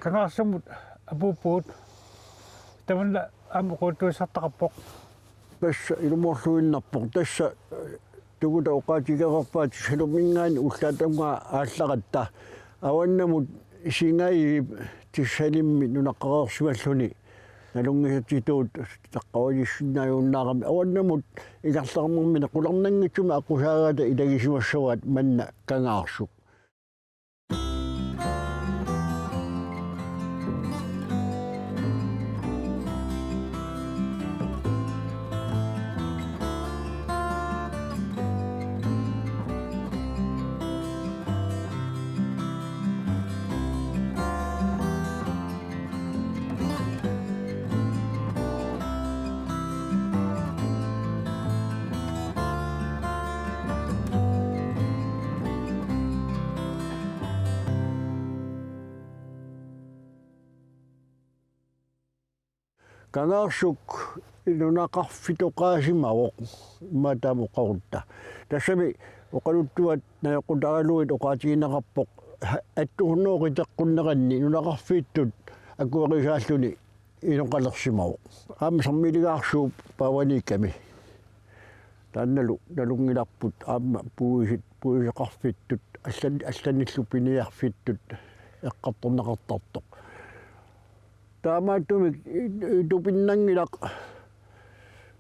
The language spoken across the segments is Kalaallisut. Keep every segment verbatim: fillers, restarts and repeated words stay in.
Kangaarsummut apuuppugut. Tamanna aamma oqaluttuassartaqarpoq. Tassa ilumoorluinnarpoq. Tassa, eh, Tukuta oqaatigereerpaat Salumminngaanniit ullaap tungaa aallaratta. Avannamut Singajip Tissalimmi nunaqqareersimalluni nalunngisatituut taqqavalissinnaajunnaarami. Avannamut ingerlaarnermini qularnanngitsumik aqqusaagata ilagisimassavaat manna Kangaarsuk. Kangaarsuk nunaqarfitoqaasimavoq, immaqa taama oqarutta. Tassami oqaluttuat najoqqutaraluit oqaatigineqarpoq, ha-, attuhunneruqiteqqunneranni nunaqarfittut akuerisaalluni inoqalersimavoq. Aamma Sermiligaarsuup paavaniikkami. Taannalu nalunngilarput aamma puisit, puiseqarfittut, allan-, allanillu piniarfittut eqqartorneqartartoq. Taamaattumik i-, i-, tupinnanngilaq,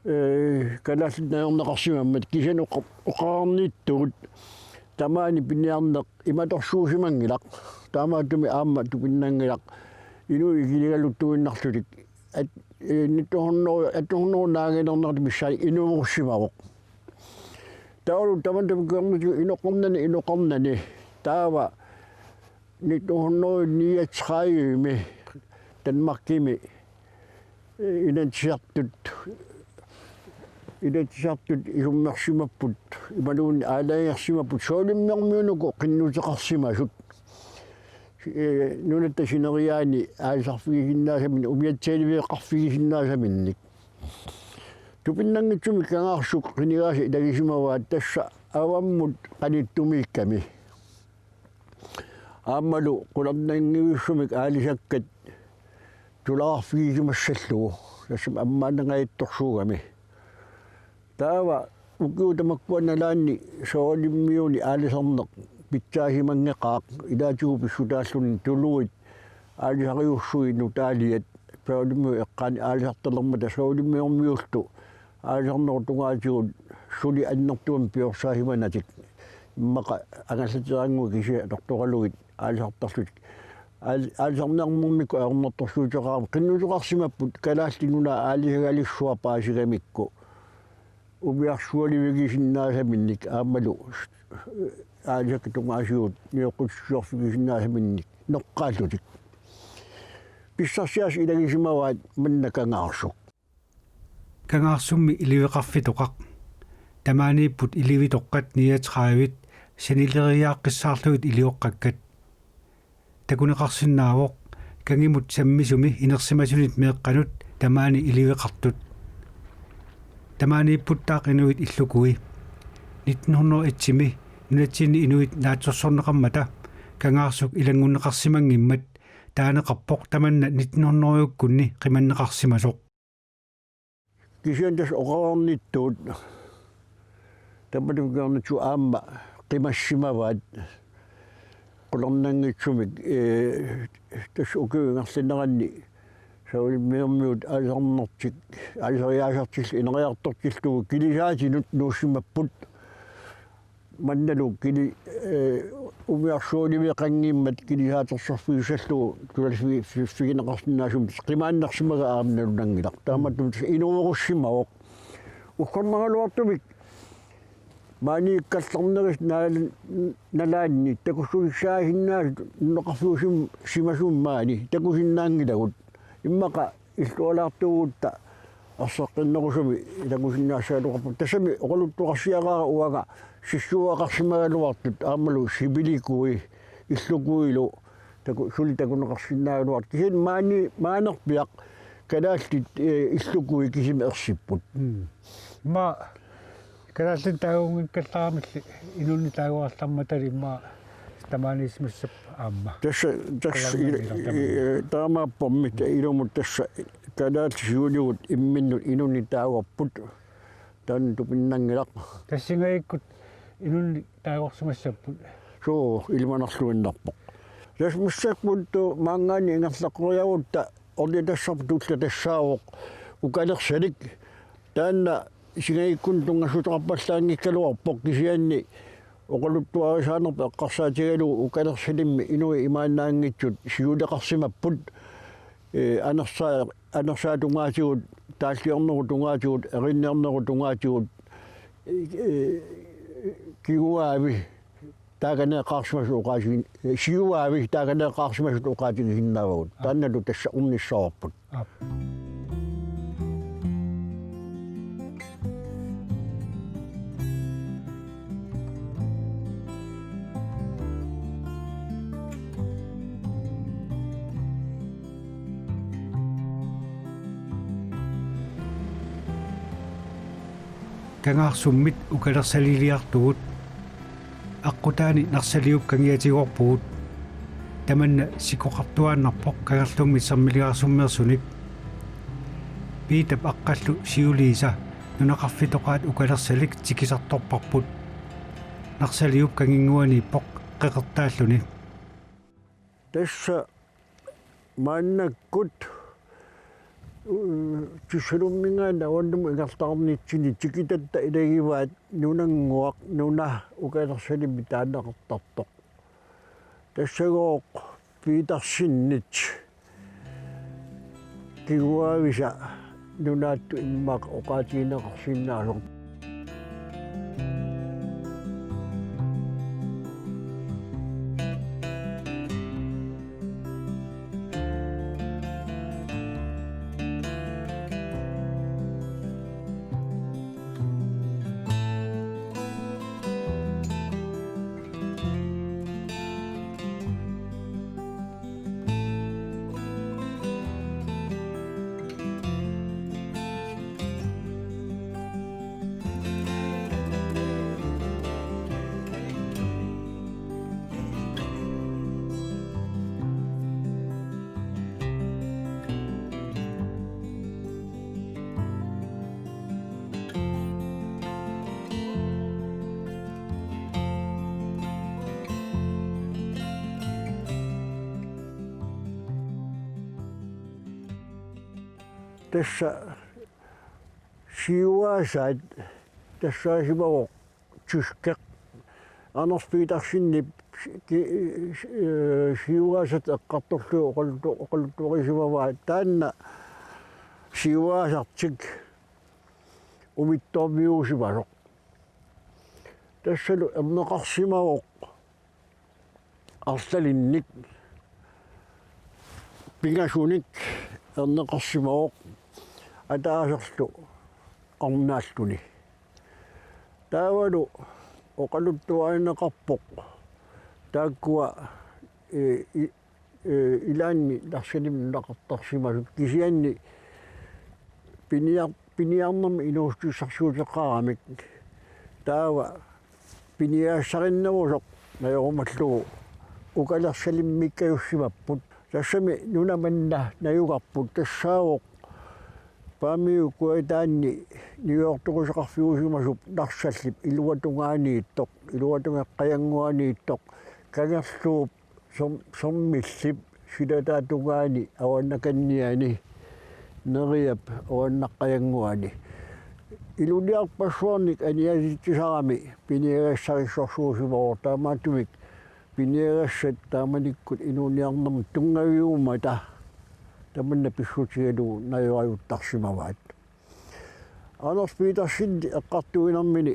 ee, kalaallit najorneqarsimammat kisianni oqa-, oqarnittut tamaani piniarneq imatorsuusimanngilaq. Taamaattumik aamma tupinnanngilaq inuit ikiligaluttuinnarlutik. At-, ee, nitten hundrede, atten hundrede naagiinnartut missaani inuerussimavoq. Taavalu tamanna tamakkiornitsigut inoqarnani, inoqarnani. Taava nitten hundrede niogtredivemi Danmarkimi, ee, inatsisartut, inatsisartut isummersimapput, imaluunniit aalajangersimapput, Savalimmiormiut uku qinnuteqarsimasut. Ee, nunatta sineriaani aalisarfigisinnaasaminnik, umiatsialiveqarfigisinnaasaminnik. Tupinnanngitsumik Kangaarsuk qinigaasa ilagisimavaat tassa avammut qanittumiikkami. Aammalu qularnanngivissumik aalisakkat tulaqarfigisimassallugu, tassami ammaannangajattorsuugami. Taava ukiut tamakkua nalaanni Savalimmiuni aalisarneq pitsaasimanngilaq, ilaatigut pissutaalluni tuluit aalisariussuit nutaaliat Savalimmiut eqqaani aalisartalermata Savalimmiormiullu aalisarnerup tungaatigut suli annertuumik piorsaasimanatik. Immaqa angallateeraannguit kisiat atortoralugit aalisartarlutik. Aal-, aalisarnermikkut ajornartorsiuteqarami. Qinnuteqarsimapput Kalaallit Nunaat aalisagalissuaq paasigamikku umiarsualivigisinnaasaminnik aammalu aalisakkat tungaasigut nioqqutissiorfigisinnaasaminnik noqqaallutik. Pissarsiassat ilagisimavaat manna Kangaarsuk. Kangaarsummi iliveqarfitoqaq. Tamaaniipput ilivitoqqat niogtredivit sanileriiaaqqissaarlugit ilioqqakkat. Takuneqarsinnaavoq kangimut sammisumi inersimasunit meeqqanut tamaani iliveqartut. Tamaaniipputtaaq inuit illukui. Nitten hundrede og et-imi nunatsinni inuit naatsorsorneqarmata Kangaarsuk ilanngunneqarsimanngimmat taaneqarpoq tamanna nitten hundrede-ukkunni qimanneqarsimasoq. Kisianni tassa oqarnittut tamanna tamakkiornitsigut aamma qimassimavaat qularnanngitsumik, ee, tassa ukiut ingerlaneranni Savalimmiormiut aalisarnertik, aalisariaasertik ineriartortillugu kilisaatinut nuussimapput. Mannalu kili-, ee, umiarsualiveqanngimmat kilisaatersorfigissallugu tulaffi-, fi-, figineqarsinnaasumik qimaannarsimagaa aamma nalunanngilaq. Taamaattumik tassa inuerussimavoq. Uggornaraluartumik maaniikkallarnerisa naal-, nalaanni takussutissaasinnaasoq nunaqarfiusim-, simasumik maani takusinnaanngilagut. Immaqa illualaartuugutta erseqqinnerusumik takusinnaassaagaluarput. Tassami oqaluttuarsiaraara uanga sissuaqarsimagaluartut aammalu sivilikui illukuilu taku-, suli takuneqarsinnaagaluartut. Kisianni maani-, maanerpiaq kalaallit, ee, illukui kisimi ersipput. Mm. Immaqa kalaallit taagunngikkallarammilli inunnit taaguarlarmatali immaqa Tamaaniissimassapput aamma. Tassa, tassa, Kalaallit i-, Nunaat i-, taamaappormi ta ilumut tassa kalaallit siuligut imminnut inunnik taagupput. Taanna tupinnanngilaq. Tassingajakkut inunnik taagorsimassapput. Suu, ilimanarluinnarpoq. Tassa massakkut maanngaanniit ingerlaqqeriarutta ornitassarput tulla tassaavoq Ukalersalik. Taanna singajikkunik tunngassuteqarpallaanngikkaluarpoq kisianni oqaluttuarisaanerput eqqarsaatigalugu Ukalersalimmi inuit imaannaanngitsut siuleqarsimapput, ee, anersaa-, anersaata tungaatigut, taalliornerup tungaatigut, erinniornerup tungaatigut, ee, kinguaavi taakaneeqqaarsimasut oqaatigin-, siuaavi taakaneeqqaarsimasut oqaatigisinnaavagut. Aa. Taannalu tassa ornissavarput. Aap. Kangaarsummit Ukalersaliliartugut. Aqqutaani Narsaliup kangiatigoorpugut. Tamanna sikoqartuaannarpoq Kangerlummit Sermiligaarsummioorsunik. Piitap aqqallu siuliisa nunaqarfitoqaat Ukalersalik tikisartorparput. Narsaliup kanginnguaniippoq qeqertaalluni. Tassa maannakkut, u-, Tyssalumminngaanniit avannamut ingerlaarnitsinni tikitatta ilagivaat nunannguaq nuna Ukalersalimmi taaneqartartoq. Tassagooq Petersenip kinguaavisa nunaattut immaqa oqaatigineqarsinnaasoq. Tassa siuaasaat tassaasimavoq tyskeq. Anders Petersenip ki-, ee, siuaasat eqqartorlugu oqaluttu-, oqaluttuarisimavaa taanna siuaasartik umittormiuusimasoq. Tassalu erneqarsimavoq arlalinnik pingasunik erneqarsimavoq ataaserlu arnaalluni. Taavalu oqaluttuarineqarpoq taakkua, ee, i-, ee, ilaanni Narsalimmut nunaqartarsimasut kisianni piniar-, piniarnermik inuussutissarsiuteqaramik. Taava piniagassarinnerusoq najorumallugu Ukalersalimmiikkajussimapput. Tassami nuna manna najugarput tassaavoq Paamiut kujataanni niuertoqisaqarfiusimasup Narsallip iluatungaaniittoq, iluatungeqqajannguaniittoq, Kangerluup Som-, Sommillip silataatungaani avannakanniani, Neriap avannaqqajannguani. Iluniarpassuarnik aniatitsisarami piniagassarissorsuusimavoq, taamaattumik piniagassat taamanikkut inuuniarnermut tunngaviummata tamanna pissutigalugu najorajuttarsimavaat. Anders Petersen eqqartuinermini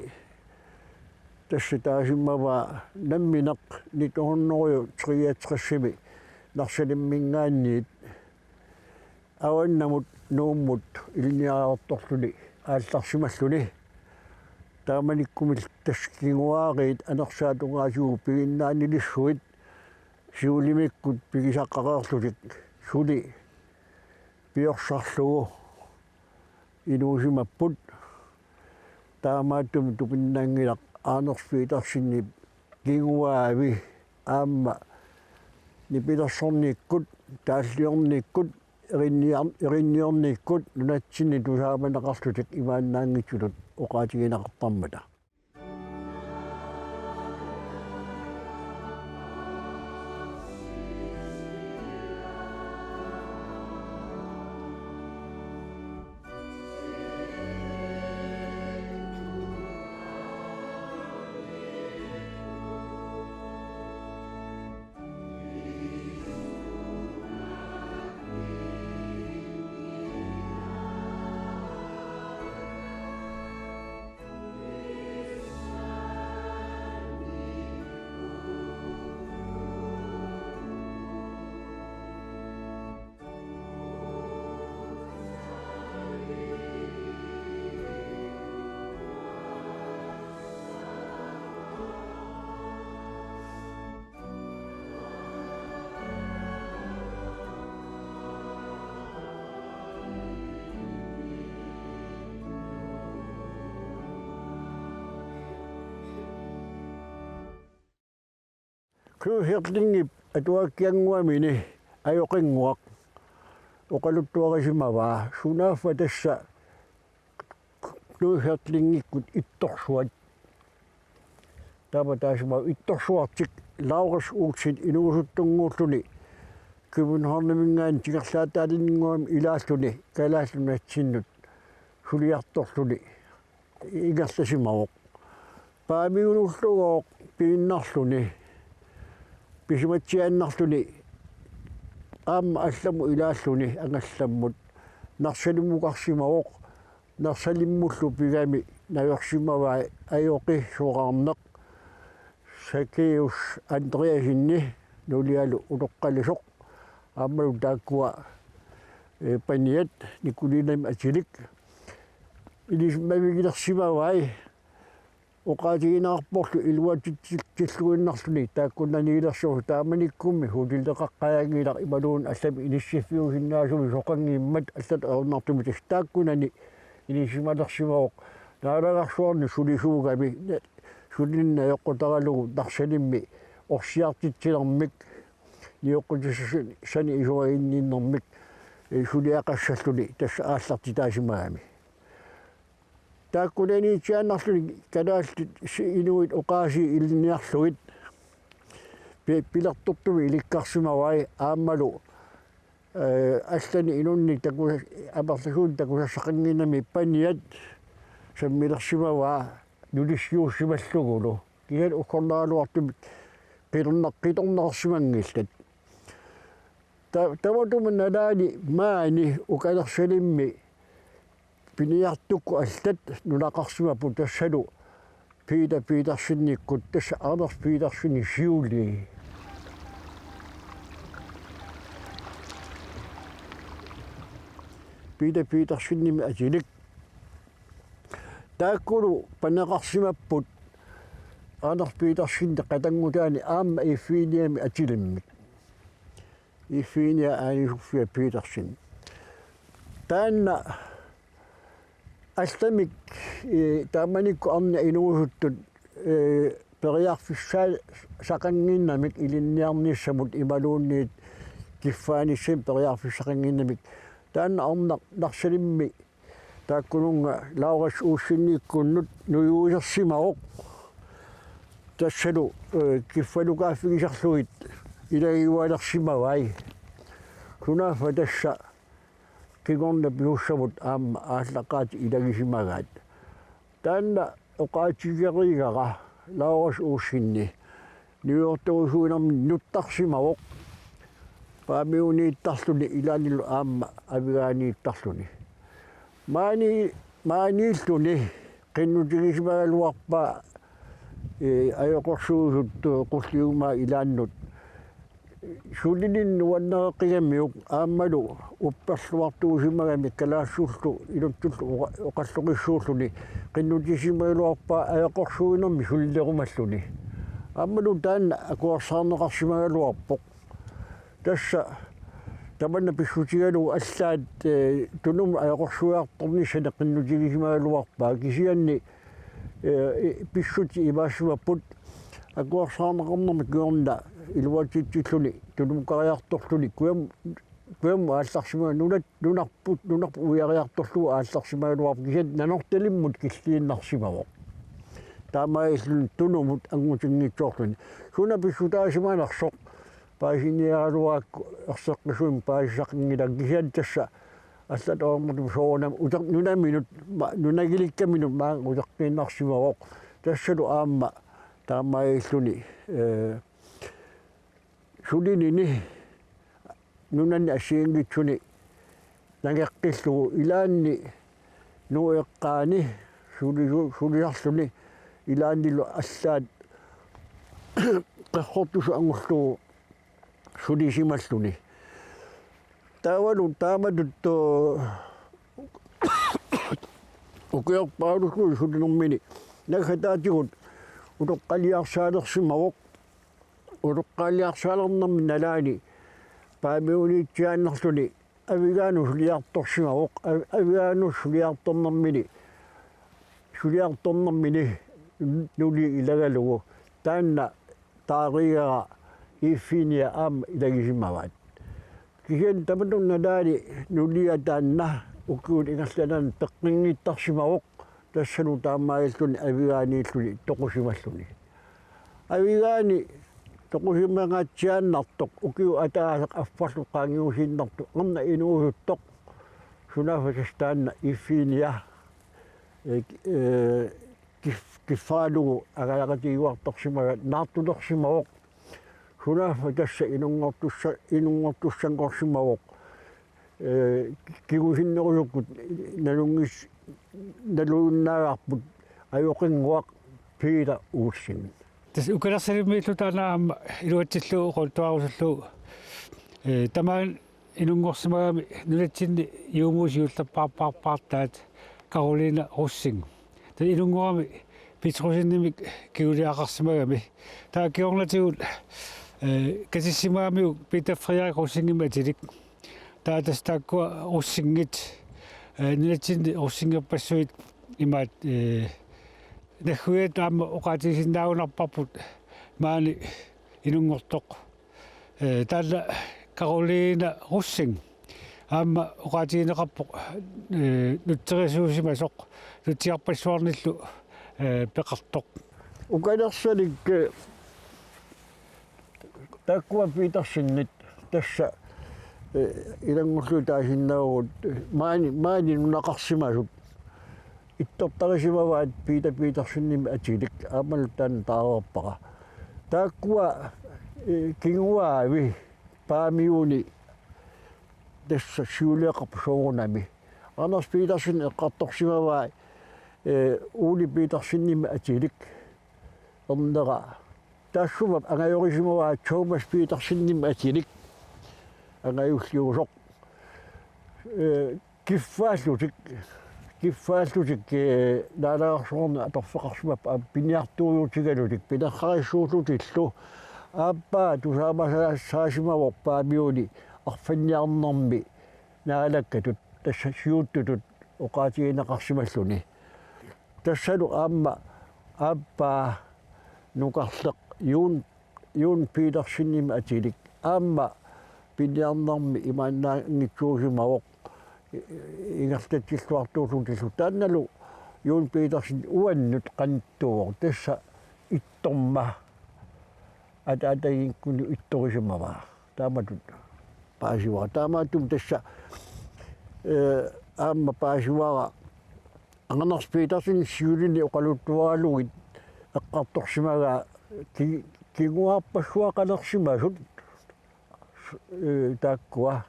tassa taasimmavaa nammineq nitten hundrede og treogtres-imi Narsalimminngaanniit avannamut Nuummut ilinniariartorluni aallarsimalluni. Taamanikkumillu tassa kinguaariit anersaata tungaatigut piginnaanilissuit siulimikkut pigisaqqareerlutik suli piorsarlugu inuusimapput. Taamaattumik tupinnanngilaq Anders Petersenip kinguaavi Aamma nipilersornikkut, taalliornikkut, erinniar-, erinniornikkut nunatsinni tusaamaneqarlutik imaannaanngitsutut oqaatigineqartarmata. Knud Herlingip atuakkiannguamini ajoqinnguaq oqaluttuarisimavaa, sunaaffa tassa Knud Herlingikkut ittorsuat. Taava taassuma ittorsuartik Laurits Olsen inuusuttunnguulluni Københavniminngaanniit ingerlaataalinninnguamik ilaalluni Kalaallit Nunatsinnut suliartorluni ingerlasimavoq. Paamiunulluugooq piinnarluni, pisimatsiaannarluni, aamma allamut ilaalluni angallammut Narsalimukarsimavoq. Narsalimmullu pigami najorsimavai ajoqi soraarneq Sakkeus Andreassenip nulialu utoqqalisoq. Aammalu taakkua, eh, paniat Nikuliinami atilik. Ilisimavigilersimavai oqaatigineqarporlu iluatsitsilluinnarluni taakkunaniilersoq, taamanikkummi hotelleqaqqajaanngilaq imaluunniit allamik inissiffiusinnaasumik soqanngimmat allatut ajornartumik, tassa taakkunani ilisimalersimavoq. Naalagarsuarni sulisuugami, sulineq najoqqutaralugu Narsalimmi orsiartitsinermik, nioqqutissani isumaginninnermik, eh, suliaqassalluni tassa aallartitaasimagami. Taakkunaniitsiaannarluni kalaallit si-, inuit oqaasii ilinniarlugit pi-, pilertortumik ilikkarsimavai aammalu, eh, allani inunnik taku-, amerlasuunik takusassaqannginnami paniat sammilersimavaa nulissiussimallugulu. Kisianni uggornaraluartumik qitorna-, qitornarsimanngillat. Ta-, tamatuma nalaani maani ukalersalimmi piniartukkut allat nunaqarsimapput, tassalu Peter Petersenikkut, tassa Anders Petersenip siulii. Peter Petersenimik atilik. Taakkulu paneqarsimapput Anders Petersenip qatanngutaani aamma Eugeniamik atilimmik. Eugenia Aani Sofia Petersen. Taanna allamik, eh, taamanikkut arnat inuusuttut, eh, periarfissaasaqannginnamik ilinniarnissamut imaluunniit kiffaanissamik periarfissaqannginnamik. Taanna arnaq Narsalimmi taakkununnga Laurits Olsenikkunnut nujuusersimavoq. Tassalu, eh, kiffalukaaffigisarlugit ilagiualersimavai. Sunaaffa tassa kingorna pisussamut aamma aallaqqaatit ilagisimagaat. Taanna oqaatigeriigara Laurits Olseni nujuusertorusuinermini nuttarsimavoq. Paamiuniittarluni ilaannilu aamma avigaaniittarluni. Maani, maaniilluni qinnutigisimagaluarpaa, eh, ajoqersuisut, eh, qulliumaat ilaannut. Sulininnut nuannareqigamiuk aammalu upperluartuusimagamik kalaallisullu inuttullu oqa-, oqalloqissuulluni qinnutigisimagaluarpaa ajoqersuinermi sulilerumalluni. Aammalu taanna akuersaarneqarsimagaluarpoq. Tassa tamanna pissutigalugu allaat, eh, Tunumut ajoqersuiartornissani qinnutigisimagaluarpaa, kisianni, eh, i-, pissutsit imaassimapput akuersaarneqarnermi kingorna Iluatsitsilluni tunumukariartorluni kujam-, kujammut aallarsimagaluarpoq, nunat-, nunarput, nunarput uiariartorlugu aallarsimagaluarpoq, kisianni Nanortalimmut killiinnarsimavoq. Taamaalilluni Tunumut angutinngitsoorluni. Suna pissutaasimanersoq paasiniaraluarakku erseqqissumik paasisaqanngilanga, kisianni tassa allatut ajornartumik soorunami uter-, nunaminut, ma-, nunagilikkaminut maanga uteqqiinnarsimavoq. Tassalu aamma taamaalilluni, ee, sulinini nunani assigiinngitsuni nangeqqillugu ilaanni Nuup eqqaani sulisu-, sulisarluni ilaannilu allaat qerrortusut angullugu sulisimalluni. Taavalu taamatut, ee, ukiorpaalussuit sulinermini naggataatigut utoqqaliarsaalersimavoq. Utoqqaliarsaalernermi nalaani Paamiuniitsiaannarluni avigaanut suliartorsimavoq. Av-, avigaanut suliartornermini, suliartornermini nuliit ilagalugu taanna taariigara Iiffiinia aamma ilagisimavaat. Kisianni tamatuma nalaani nulia taanna ukiut ingerlaneranni peqqinngittarsimavoq, tassalu taamaalilluni avigaaniilluni toqusimalluni. Avigaani toqusimangaatsiaannartoq ukiup ataaseq affarlu qaangiusiinnartoq arnaq inuusuttoq, sunaaffa tassa taanna Iiffiinia, ee, ee, kif-, kiffaralugu angajaqatigiuartorsimagaa naartulersimavoq. Sunaaffa tassa inunngortussa-, inunngortussanngorsimavoq. Ee, kingusinnerusukkut nalunngis-, nalunnaagarput ajoqinnguaq Peter Olsen. Tassa Ukaleq Salimmiillu taanna aamma iluatsillugu qultuarusullugu, ee, tamaani inunngorsimagami nunatsinni juumuut siullerpaarpaarpaartaat Karoline Rosing. Taanna inunngorami Peter Rosenimik kinguliaqarsimagami. Taava kingornatigut, ee, katissimagamiuk Peter Frederik Rosingimik atilik. Taava tassa taakkua Rosingit, ee, nunatsinni Rosingerpassuit imaat, ee, nagguiattut aamma oqaatigisinnaagunarparput maani inunngortoq. Ee, taanna Karoline Rosing aamma oqaatigineqarpoq, ee, nutserisuusimasoq, nutsiarpassuarnillu, ee, peqartoq. Ukaleq Salik, ee, taakkua Petersenit tassa, ee, ilanngullugit taasinnaavugut, ee, maani, maani nunaqarsimasut ittortarisimavaat Peter Petersenimik atilik, aammalu taanna taareerpara. Taakkua, ee, kinguaavi Paamiuni tassa siuliaqarput soorunami. Anders Petersen eqqartorsimavaa, ee, Ole Petersenimik atilik ernera. Taassuma angajorisimavaa Thomas Petersenimik atilik angajulliusoq. Ee, kiffaallutik, kiffaallutik, ee, naalagaaffiani atorfeqarsimapput aamma piniartuujuutigalutik, pinerrarissuullutillu. Aappaa tusaamasaasimavoq Paamiuni arfanniarnermi Naalakkatut, tassa siuttutut oqaatigineqarsimalluni. Tassalu aamma aappaa nukarleq Juun, Juun Petersenimik atilik aamma piniarnermi imaannaanngitsuusimavoq, i-, ingerlatsilluartuullutillu. Taannalu Juun Petersen uannut qanittuuvoq, tassa ittorma ataataginngikkuni ittorisimavaa. Taamatut paasivara. Taamaattumik tassa, ee, aamma paasivara Anders Petersen siulini oqaluttuaralugit eqqartorsimagaa ki-, kinguaarpassuaqalersimasut, ee, taakkua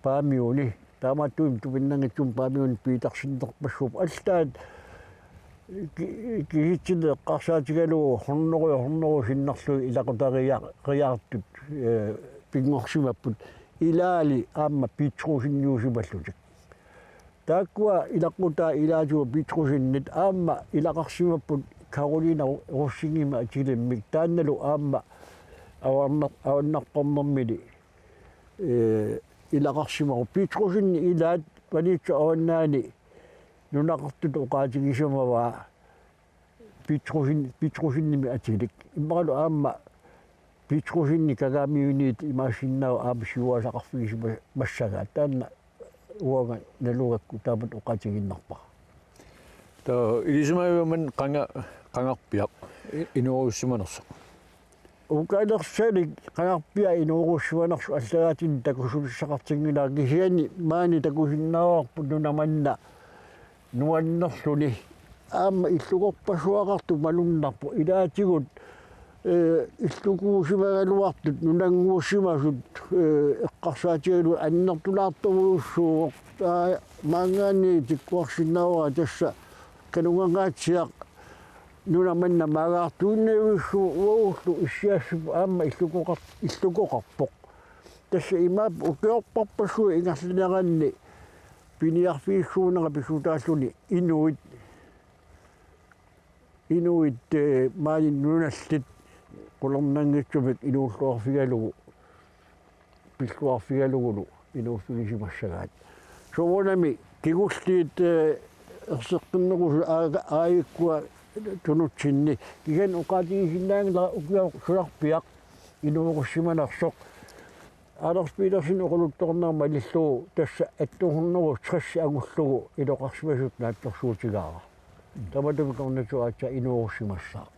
Paamiuni. Taamaattumik tupinnanngitsumik Paamiuni Petersenerpassuupput. Allaat ki-, kisitsineq eqqarsaatigalugu hunnoruju, hunnoruju sinnerlugit ilaquta-, riaartut, ee, pinngorsimapput. Ilaali aamma Petruseniusimallutik. Taakkua ilaqutaat ilaatigut Petrusenit aamma ilaqarsimapput Karoline Rosingimik atilimmik, taannalu aamma avannar-, avannartornermini, ee, ilaqarsimavoq. Petrusenit ilaat Maniitsup avannaani nunaqartutut oqaatigisimavaa Petrusen-, Petrusenimik atilik. Immaqalu aamma Petrusinni Kangamiuniit imaassinnaavoq aamma siuaasaqarfigisimassagaat. Taanna uanga nalugakku taamatut oqaatigiinnarpara. Taava ilisimajuaman qanga-, qangarpiaq i-, inuugussimanersoq. Ukaalersalik qangarpiaq inuugussimanersoq allagaatinik takussutissaqartinngilara, kisianni maani takusinnaavarput nuna manna nuannerluni. Aamma illukorpassuaqartoq malunnarpoq, ilaatigut, ee, illukuusimagaluartut nunannguussimasut, ee, eqqarsaatigalugit annertulaartorujussuuvoq. Taava maanngaanniit tikkuarsinnaavara tassa Kanungangaatsiaq nuna manna maagaartuinnarujussuuvoq, uagullu issiassippoq aamma illukoqar-, illukoqarpoq. Tassa imaappoq ukiorparpassuit ingerlaneranni piniarfigissuunera pissutaalluni inuit, inuit, ee, maani nunallit qularnanngitsumik inuulluarfigalugu, pilluarfigalugulu inuuffigisimassagaat. Soorunami kingulliit, ee, erseqqinnerusut aaga-, aajukkua tunutsinni. Kisianni oqaatigisinnaanngilara ukioq sularpiaq inuugussimanersoq. Anders Petersen oqaluttuarnerma malillugu tassa atten hundrede tres angullugu iloqarsimasutut naatsorsuutigaara. Tamatuma Kornatsup aatsaat inuugussimassaaq.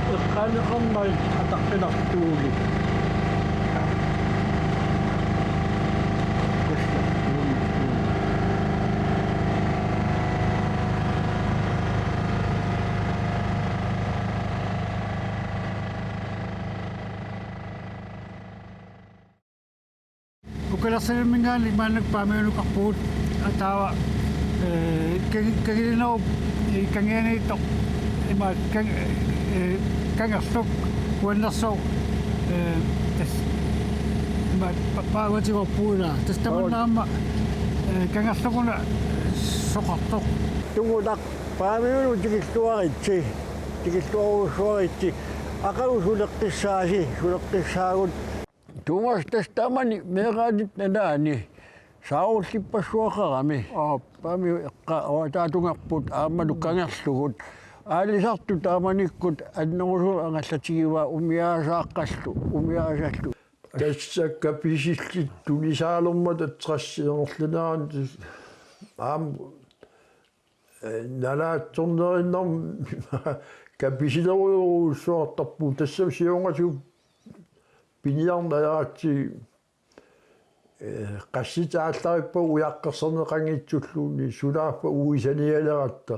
Eqqaaneqarneri ataqqinartuulik. Ukalersalimminngaanniit maannakkut Paamiunukarpugut, taava, ee, kagi-, kagilinerup, ee, kangianiittoq ima kang-, ee, kangerluk uannersoq, ee, tassa ima pa-, paagutigoorpugut ilaa. Tassa tamanna aamma, ee, kangerluk una soqartoq. Tungutak Paamiunut tikilluaritsi, tikilluarujussuaritsi, aqagu suleqqissaasi, suleqqissaagut. Tuumas, tassa taamani meeraatit nalaani saarullippassuaqarami. Aap. Paamiut eqqaa avataatungerput aammalu kangerlugut. Aalisartut taamanikkut annerusumik angallatigivaa umiaasaaqqallu, umiaasallu. Tassa kapisillit tunisaalermata tres ingerlaneranni aamma ee, nalaatsornerinnarmik kapisilerujorujussuartarpugut, tassami siornatigut piniarneq ajaratsigit, ee, qassitit aallarippagu ujaqqersorneqanngitsulluunniit, sulaaffa uisanialeratta.